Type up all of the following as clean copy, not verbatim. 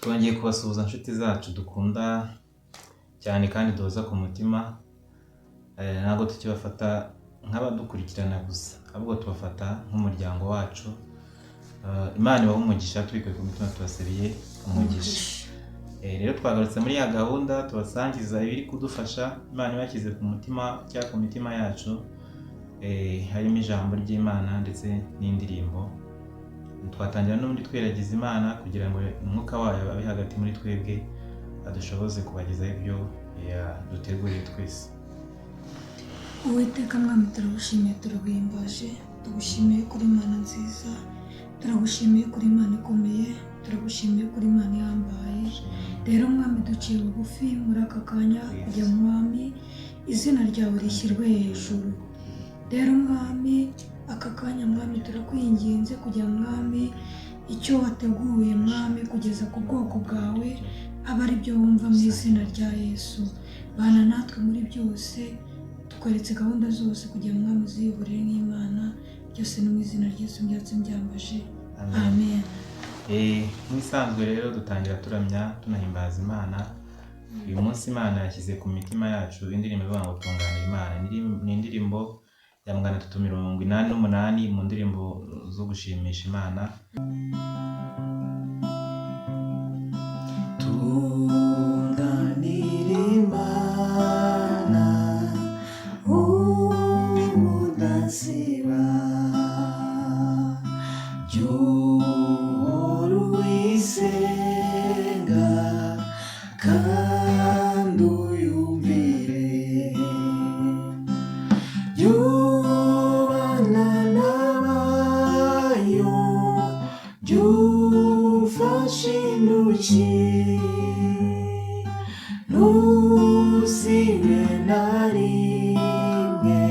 Twongeye kubasuhuza inshuti zacu dukunda cyane kandi duhoza ku mutima. Ntabwo tukibafata nk'abadukurikirana gusa, ahubwo tubafata nk'umuryango wacu. Imana ibahe umugisha, tubikuye ku mutima tubasabiye umugisha. Rero twagarutse muri ya gahunda tubasangiza ibiri kudufasha, Imana ibashyize ku mutima cyangwa ku mitima yacu, harimo ijambo ry'Imana ndetse n'indirimbo. Twatangira n'ubundi tweragiza Imana kugira ngo umwuka wayo abe hagati muri twebwe, adushoboze kubagezaho ibyo yaduteguriye twese. Uwiteka Mwami, turagushimiye, turaguhimbaje, tugushimiye kuri Imana nziza, turagushimiye kuri Imana ikomeye, turagushimiye kuri Imana ihambaye. Rero Mwami, duciye bugufi muri aka kanya kujya, Mwami, izina ryawe rishyirwe hejuru. Rero Mwami, aka kanya, Mwami, turakwinginze kujya, Mwami, icyo wateguye, Mwami, kugeza ku bwoko bwawe aba ari byo wumva mu izina rya Yesu. Bana natwe muri byose, tukweretse gahunda zose kugira ngo, Mwami, uziyoborere nk'Imana. Byose ni mu izina rya Yesu mbyatsi mbyambaje, amen. Nk'ibisanzwe rero dutangira turamya, tunahimbaza Imana. Uyu munsi Imana yashyize ku mitima yacu indirimbo ivuga ngo "Tunganira Imana". Ni indirimbo ya 388 mu ndirimbo zo gushimisha Imana. Tunganira Imana ubudasiba, jya uhora uyisenga kandi uyumvire, jya ubana n'abayo, jya ufashe intoki, ntusibe na rimwe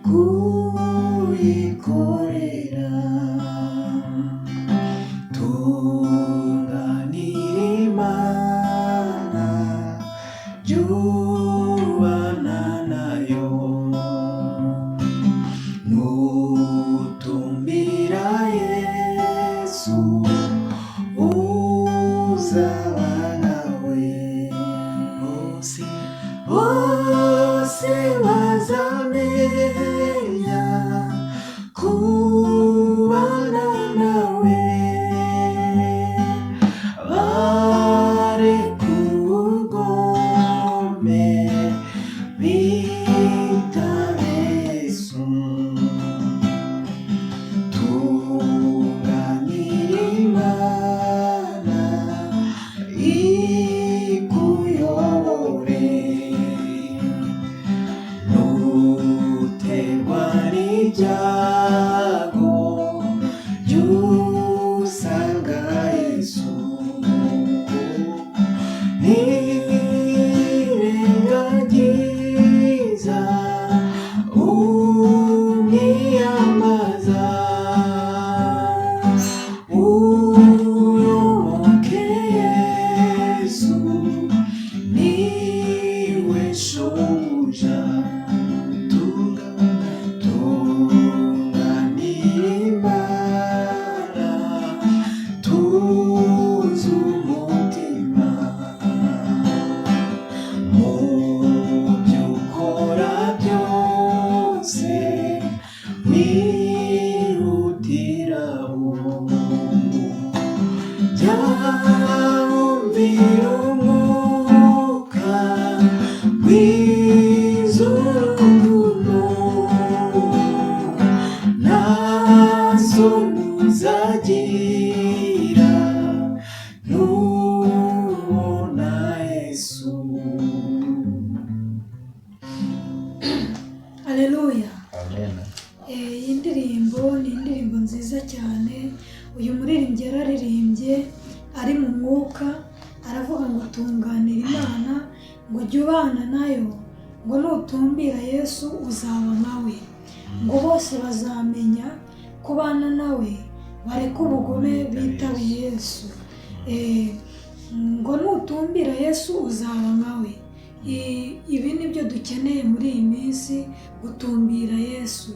kuyikorera. Tunganira Imana, jya ubana nayo, nutumbira Yesu uzaba nawe. Bose bose bazamenya kubana nawe, bareke ubugome, bitabe Yesu. Tunganira Imana ikuyobore, nuterwa n'ibyago jya usanga Yesu, nirengagiza umwiyambaza, uyoboke Yesu, niwe shobuja. Tunganira Imana, tuzi umutima mu byo ukora byose, wihutiraho jya wumvira umwuka w'urukundo, nta soni uzagira nubona Yesu. Aleluya. Amen. Iyi ndirimbo ni indirimbo nziza cyane. Uyu muririmbyi yararirimbye ari mu mwuka, aravuga ngo "Tunganira Imana", ngo jya ubana nayo, ngo nutumbira Yesu uzaba nkawe, ngo bose bazamenya kubana nawe, bareke ubugome, bitabe Yesu. Ngo nutumbira Yesu uzaba nkawe. Ibi ni byo dukeneye muri iyi minsi, gutumbira Yesu.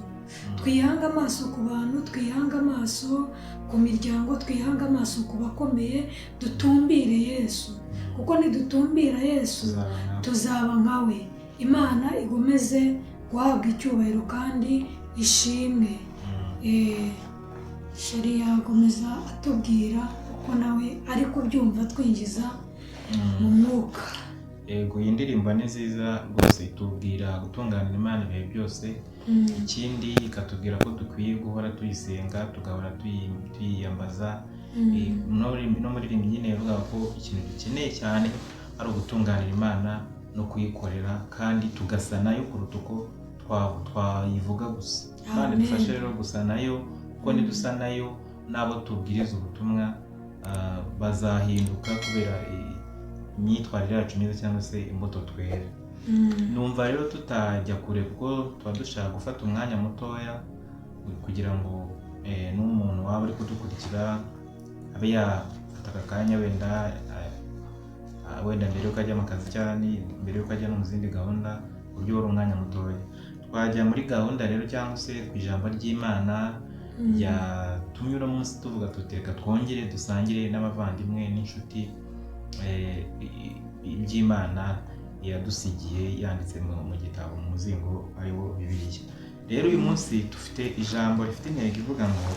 Twihange amaso ku bantu, twihange amaso ku miryango, twihange amaso ku bakomeye, dutumbire Yesu, kuko nidutumbira Yesu Tuzaba nkawe. tuzaba nkawe. Imana igomeze guhabwa icyubahiro kandi ishimwe. Chéri yakomeza atubwira uko nawe ari kubyumva, twinjiza mu mwuka. Yego, iyi ndirimbo ni nziza rwose, itubwira gutunganira Imana ibihe byose. Ikindi ikatubwira ko dukwiye guhora tuyisenga, tugahora tuyiyambaza. No muririmbyi nyine yavugaga ko ikintu dukeneye cyane ari ugutunganira Imana no kuyikorera, kandi tugasa nayo kuruta uko twayivuga gusa. Imana Amen. idufashe rero gusa nayo, kuko nidusa nayo n'abo tubwiriza ubutumwa bazahinduka kubera imyitwarire yacu myiza cyangwa se imbuto twera. Numva rero tutajya kure, kuko tuba dushaka gufata umwanya mutoya kugira ngo n'umuntu waba uri kudukurikira abe yafata aka kanya, wenda wenda mbere yuko ajya mu kazi cyangwa mbere yuko ajya no mu zindi gahunda, ku buryo wari umwanya mutoya twajya muri gahunda rero cyangwa se ku ijambo ry'Imana ryatumye uno munsi tuvuga tuteka twongere dusangire n'abavandimwe n'inshuti iby'Imana yadusigiye yanditse mu gitabo, mu muzingo ariwo Bibiliya. Rero uyu munsi dufite ijambo rifite intego ivuga ngo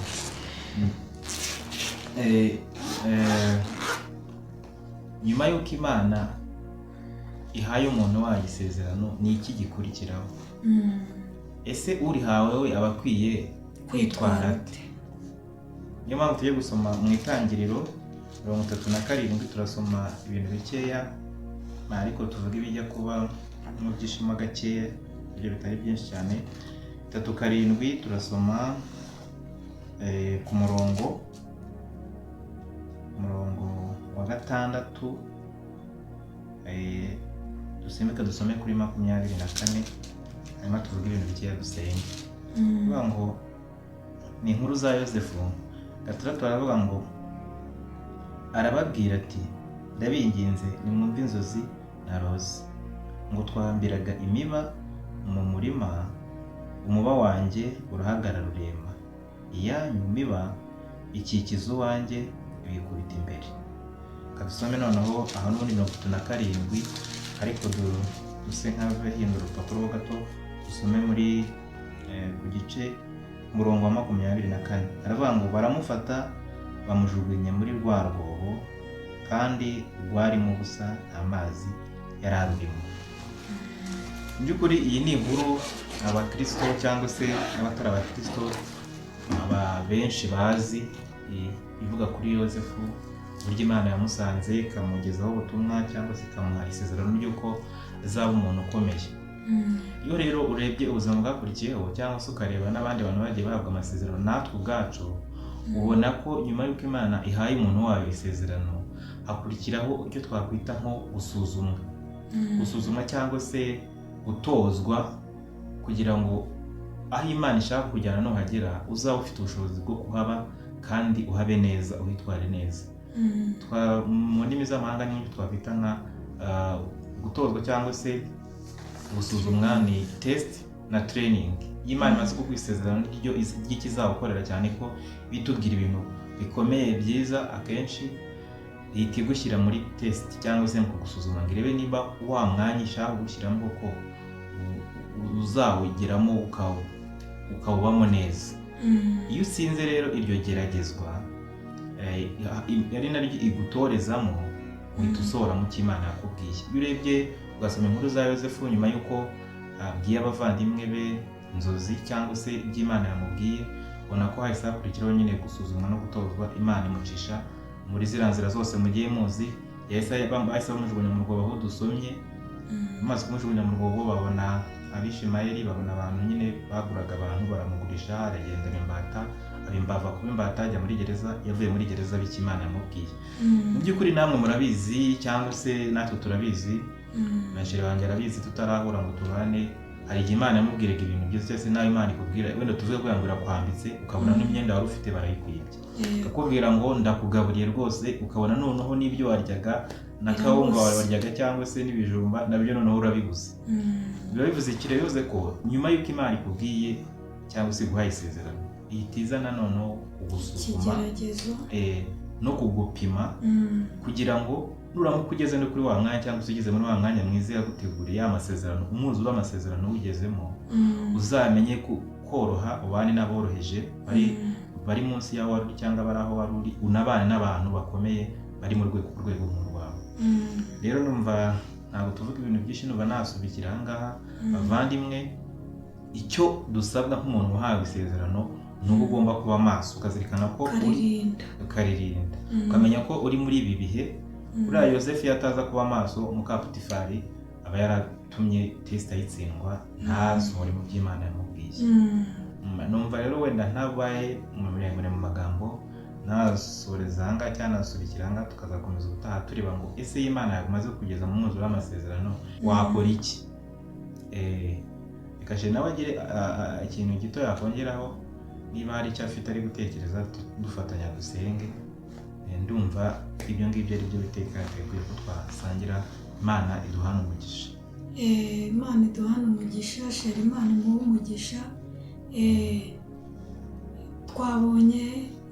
nyuma y'uko Imana ihaye umuntu wayo isezerano, ni iki gikurikiraho? Ese urihawe we aba akwiye kwitwara ate? Niyo mpamvu tugiye gusoma mu Itangiriro 37. Turasoma ibintu bikeya, ariko tuvuga ibijya kuba mu byishimo gakeya, ibyo bitari byinshi cyane. 37, turasoma ku murongo wa 6, dusimbuke dusome kuri 24, hanyuma tuvuge ibintu bikeya, dusenge. Kuvuga ngo ni inkuru za Yosefu. 6 aravuga ngo arababwira ati: "Ndabinginze, nimwumve inzozi narose. Ngo twambiraga imiba mu murima, umuba wanjye urahagarara urema, iyanyu miba ikikiza uwanjye ibikubita imbere." Kadusome noneho aho n'ubundi 37, ariko duse nk'abahindura urupapuro ho gato, dusome muri ku gice umurongo wa 24. Aravuga ngo baramufata bamujugunya muri rwa rwobo, kandi rwarimo ubusa, nta mazi yari arurimo. Mu by'ukuri iyi ni inkuru abakirisito cyangwa se n'abatari abakirisito aba benshi bazi, ivuga kuri Yosefu, uburyo Imana yamusanze ikamugezaho ubutumwa cyangwa se ikamuha isezerano ry'uko azaba umuntu ukomeye. Iyo rero urebye ubuzima bwakurikiyeho cyangwa se ukareba n'abandi bantu bagiye bahabwa amasezerano, natwe ubwacu, ubona ko nyuma y'uko Imana ihaye umuntu wayo isezerano, hakurikiraho icyo twakwita nko gusuzumwa, gusuzumwa cyangwa se gutozwa, kugira ngo aho Imana ishaka kujyana nuhagera uzaba ufite ubushobozi bwo kuhaba, kandi uhabe neza, uhitware neza. Mu ndimi z'amahanga n'ibyo twakwita nka gutozwa cyangwa se gusuzumwa ni test na training. Iyo Imana imaze kuguha isezerano ry'ikizagukorera, cyane ko bitubwira ibintu bikomeye byiza, akenshi ihita igushyira muri test cyangwa se mu kugusuzuma ngo irebe niba wa mwanya ishaka kugushyiramo koko uzawugeramo ukawubamo neza. Iyo utsinze rero iryo geragezwa, ari naryo igutorezamo, uhita usohora mu cyo Imana yakubwiye. Iyo urebye ugasoma inkuru za Yosefu nyuma y'uko abwiye abavandimwe be inzozi cyangwa se ibyo Imana yamubwiye, ubona ko hahise hakurikiraho nyine gusuzumwa no gutozwa. Imana imucisha muri ziriya nzira zose mugiye muzi. Bahise bamujugunya mu rwobo aho dusomye. Bamaze kumujugunya mu rwobo, babona Abishimayeli, babona abantu nyine baguraga abantu, baramugurisha, aragenda aba imbata, aba imbava kuba imbata, ajya muri gereza. Yavuye muri gereza b'icyo Imana yamubwiye. Mu by'ukuri namwe murabizi cyangwa se natwe turabizi, na chéri wanjye arabizi, tutarahura ngo tubane, hari igihe Imana yamubwiraga ibintu byiza, cyangwa se nawe Imana ikubwira, wenda tuvuge ngo irakwambitse, ukabona n'imyenda wari ufite barayikwibye. Ikakubwira ngo ndakugaburiye rwose, ukabona noneho n'ibyo waryaga na kawunga wawe waryaga cyangwa se n'ibijumba nabyo noneho urabibuze. Biba bivuze iki rero? Bivuze ko nyuma y'uko Imana ikubwiye Cyangwa se iguhaye isezerano, ihita izana noneho kugusuzuma, ikigeragezo, no kugupima, kugira ngo nuramuka ugeze no kuri wa mwanya, cyangwa se ugeze muri wa mwanya mwiza yaguteguriye, ya masezerano, umwuzure w'amasezerano uwugezemo, uzamenye koroha, ubane n'aboroheje bari bari munsi y'aho wari uri cyangwa bari aho wari uri, unabane n'abantu bakomeye bari mu rwego ku rwego nk'urwawe. Rero numva ntabwo tuvuga ibintu byinshi, numva nasubikira aha ngaha. Bavandimwe, icyo dusabwa nk'umuntu wahawe isezerano ni uko ugomba kuba maso, ukazirikana ko uri ukaririnda, ukaririnda, ukamenya ko uri muri ibi bihe. Buriya Yosefu iyo ataza kuba maso, mukaputifari aba yaratumye test ayitsindwa, ntasohore mu by'Imana yamubwiye. Numva rero wenda ntabaye mu muremure mu magambo, nasoreza ahangaha cyangwa nasubikira ahangaha, tukazakomeza ubutaha tureba ngo ese iyo Imana yagumaze kugeza mu mwuzure w'amasezerano wakora iki? Reka je nawe agire ikintu gito yakongeraho niba hari icyo afite ari gutekereza, dufatanya dusenge. Ndumva ibyo ngibyo ari byo biteka yateguye ko twasangira. Imana iduhana umugisha. Imana iduhane umugisha. Shera, Imana imuhe umugisha. Twabonye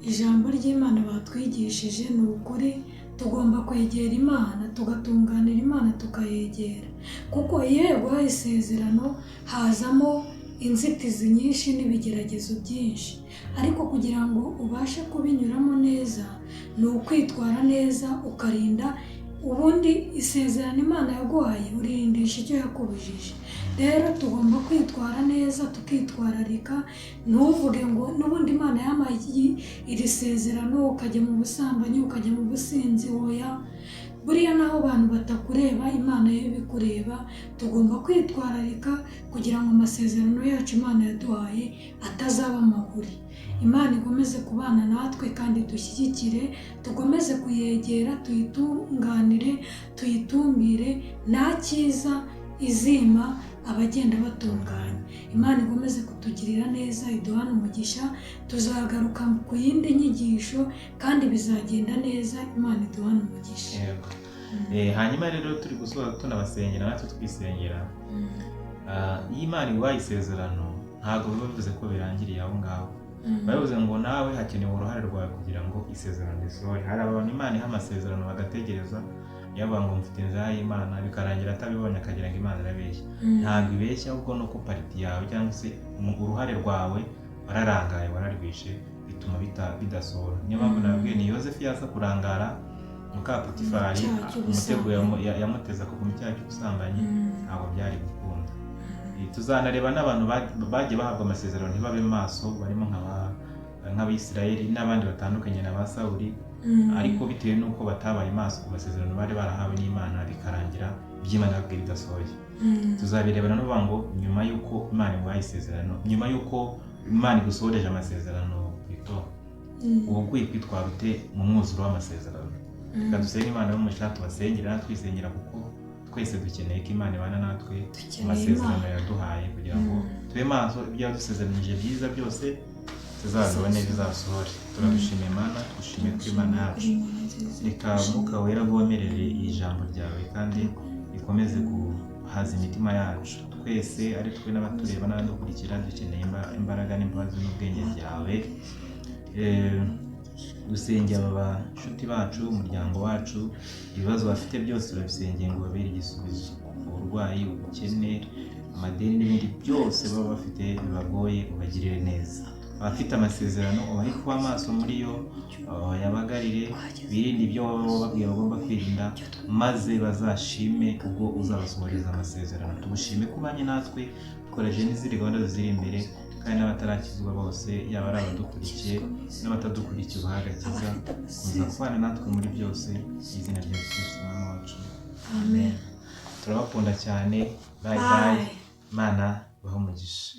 ijambo ry'Imana batwigishije, ni ukuri tugomba kwegera Imana, tugatunganira Imana, tukayegera, kuko iyo yaguhaye isezerano hazamo inzitizi nyinshi n'ibigeragezo byinshi, ariko kugira ngo ubashe kubinyuramo neza ni ukwitwara neza, ukarinda ubundi isezerano Imana yaguhaye, urindisha icyo yakubujije. Rero tugomba kwitwara neza, tukitwararika. Ntuvuge ngo n'ubundi Imana yampaye iri sezerano, ukajya mu busambanyi, ukajya mu businzi. Oya, buriya naho abantu batakureba, Imana yo ibikureba. Tugomba kwitwararika kugira ngo amasezerano yacu Imana yaduhaye atazaba amahuri. Imana ikomeze kubana natwe kandi dushyigikire, dukomeze kuyegera, tuyitunganire, tuyitumbire. Nta cyiza izima abagenda batunganye. Imana ikomeze kutugirira neza, iduhane umugisha. Tuzagaruka ku yindi nyigisho kandi bizagenda neza. Imana iduhane umugisha. Yego. Hanyuma rero turi gusoza, tunabasengera natwe twisengera. Iyo Imana iguhaye isezerano, ntabwo biba bivuze ko birangiriye aho ngaho. Biba bivuze ngo nawe hakenewe uruhare rwawe kugira ngo isezerano risohore. Hari abantu Imana iha amasezerano bagategereza, yavuga ngo mfite inzara y'Imana, bikarangira atabibonye, akagira ngo Imana irabeshya. Ntabwo ibeshya, ahubwo ni uko part yawe cyangwa se uruhare rwawe wararangaye, wararwishe, bituma bidasohora. Niyo mpamvu nababwiye ni Yosefu yaza kurangara, mukaputifari Mu cyaha umutego cy'ubusambanyi. yamuteza kugwa mu cyaha cy'ubusambanyi, ntabwo byari gukunda. Tuzanareba n'abantu bagiye bahabwa amasezerano ntibabe maso, barimo nk'Abisirayeli n'abandi batandukanye na ba Sawuli, ariko bitewe n'uko batabaye maso ku masezerano bari barahawe n'Imana, bikarangira iby'Imana yababwiye bidasohoye. Tuzabirebana n'uvuga ngo nyuma y'uko Imana iguhaye isezerano, nyuma y'uko Imana igusohoreje amasezerano plutôt, uba ukwiye kwitwara ute mu mwuzuro w'amasezerano? Reka dusenge Imana y'umugisha, tubasengera twisengera, kuko twese dukeneye ko Imana ibana natwe mu Dukeneye masezerano Imana. yaduhaye, kugira ngo tube maso, ibyo yadusezeranyije byiza byose tuzabibone, bizasohore. Turagushimiye Imana, tugushimiye ko Imana yacu. Reka Umwuka Wera avomerere iri jambo ryawe kandi rikomeze guhaza imitima yacu twese, ari twe n'abatureba n'abadukurikira. Dukeneye imbaraga n'imbabazi n'ubwenge byawe. Dusengera aba bashuti bacu, umuryango wacu, ibibazo bafite byose turabisengeye ngo babere igisubizo. Uburwayi, ubukene, amadeni n'ibindi byose baba bafite bibagoye, ubagirire neza. Abafite amasezerano ubahe kuba maso muri yo, bayabagarire, birinde ibyo waba wababwiye bagomba kwirinda, maze bazashime ubwo uzabasohoreza amasezerano. Tugushime ko ubanye natwe, dukoresheje n'izindi gahunda ziri imbere, kandi n'abatarakizwa bose, yaba ari abadukurikiye n'abatadukurikiye, ubahe agakiza. Kuza kubana natwe muri byose, mu izina rya Yesu Kristo Umwami wacu. Amen. Turabakunda cyane. Bye bye. Bye. Imana ibahe umugisha.